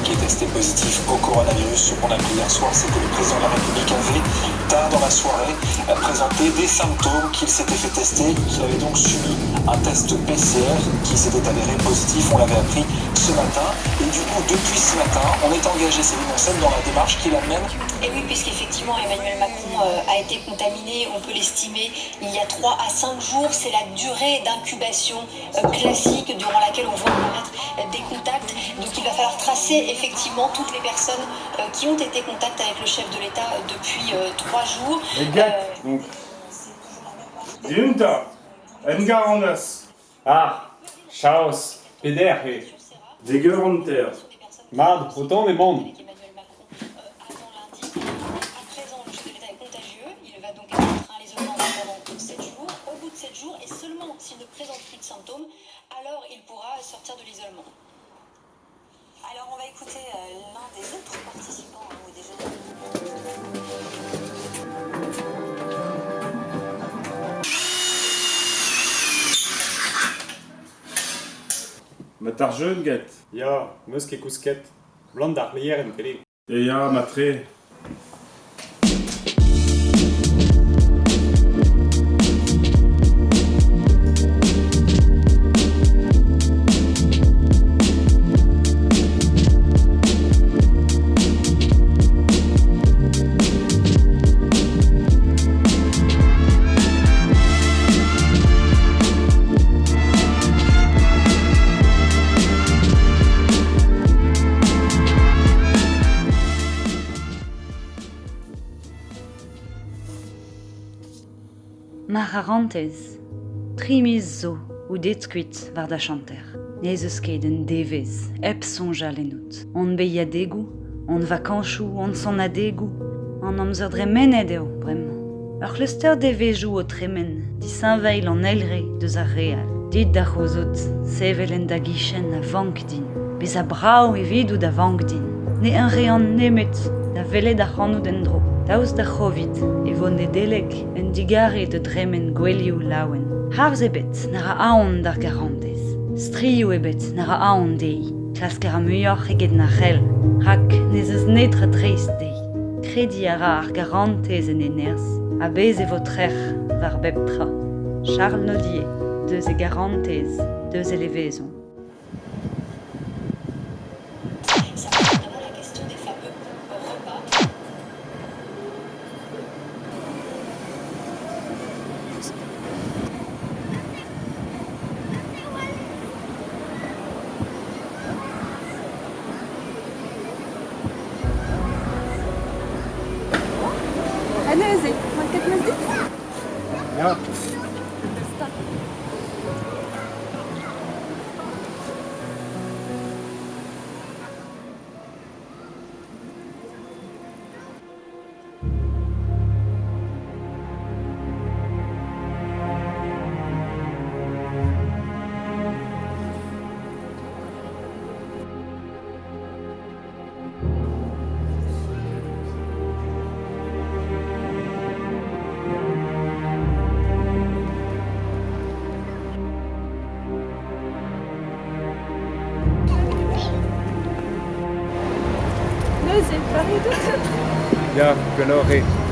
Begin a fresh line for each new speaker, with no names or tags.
qui est testé positif au coronavirus. Ce qu'on a appris hier soir, c'est que le président de la République avait, tard dans la soirée, présenté des symptômes qu'il s'était fait tester, qu'il avait donc subi un test PCR qui s'était avéré positif. On l'avait appris ce matin. Et du coup, depuis ce matin, on est engagé, Céline Ancel, dans la démarche qui l'amène.
Et oui, puisqu'effectivement, Emmanuel Macron a été contaminé, on peut l'estimer, il y a 3 à 5 jours. C'est la durée d'incubation classique durant laquelle on voit apparaître des contacts. Donc il va falloir tracer effectivement toutes les personnes qui ont été en contact avec le chef de l'État depuis 3 jours.
Get, donc. Dihun 'ta, emgav hon eus.
Ah, chaos, peder eo.
Dek eur hanter.
Mat, o tont emaon.
Emmanuel Macron avant lundi. À présent, le chef de l'État est contagieux. Il va donc être contraint à l'isolement pendant 7 jours. Au bout de 7 jours, et seulement s'il ne présente plus de symptômes, alors il pourra sortir de l'isolement.
Alors on va écouter l'un des autres participants au déjeuner.
Mat ar jeu get.
Ya, 'meus ket kousket. 'Blam d'ar c'hleier en tele.
E ya, mat-tre.
Ma c'harantez, tri miz zo out aet kuit war da chanter. N'ez eus ket un devezh hep soñjal ennout. Hon beilhadegoù, hon vakañsoù, hon sonadegoù, an amzer dremenet eo bremañ. Ur c'hluster devezhioù o tremen, disheñvel an eil re deus ar re all. Dit da c'houzout, sevel en da gichen a vank din. Bezañ brav evidout a vank din. Ne hunvrean nemet da welet ac'hanout en-dro. Daoust d'ar C'hovid e vo Nedeleg un digarez da dremen gouelioù laouen. Harz ebet na ra aon d'ar garantez. Strilhoù ebet na ra aon dezhi. Klask a ra muioc'h eget na c'hell, rak n'ez eus netra dreist dezhi. Krediñ a ra ar garantez en he nerzh, ha bez' e vo trec'h war bep tra. Charles Nodier, deus e garantez, deus e levezon.
Ça pose notamment la question des fameux repas.
Ha neuze, manket 'meus dit?
Ya.
Neuze, pare out?
Ya, gwelloc'h eo.